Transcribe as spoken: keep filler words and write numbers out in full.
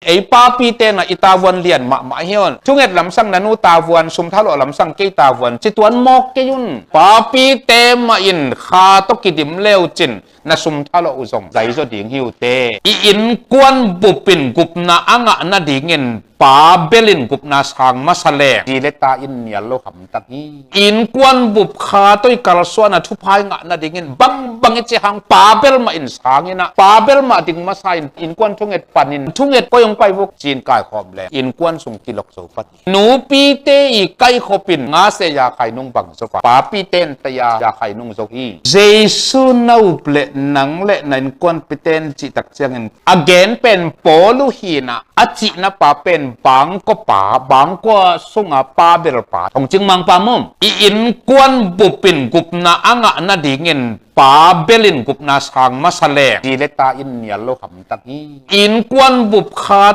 Ei papite na i tavuan lian mahmah hi un. Thunget lamsang na nu tavuan, sumthalawh lamsang kei tavuan, ci tuan mawk kei un. Papite mah in kha tawh kidim le uh cin na sumthalawh uh zong zaizaw ding hi uh teh. I innkuan bup in gupna a ngah nadingin pa bel in gupna sang masa leng, zi le ta in nial lo hamtang hi. Innkuan bup kha tawh i kalsuan a thupha i ngah nadingin bangbang i cih hang pa bel mah in sang in ah, pa bel mah ding masa in, innkuan thunget panin, thunget koi hong pai vuk ci-in kaikhawm leng innkuan sung kilok zo pan hi. Nupite i kaikhop in nga se ya khai nung bang zo a, papite in ta ya ya khai nung zo hi. Jesu na up le nang le na innkuanpite in cih tak ciangin a gen pen Paul uh hi in ah, a cihna pa pen bangkua pa, bangkua sunga pa bel pa, hong cing mang pa mum. I innkuan bup in gupna a ngah nadingin pa bel in gupna sang masa leng, zi le ta in nial lo hamtang hi. Innkuan bup kha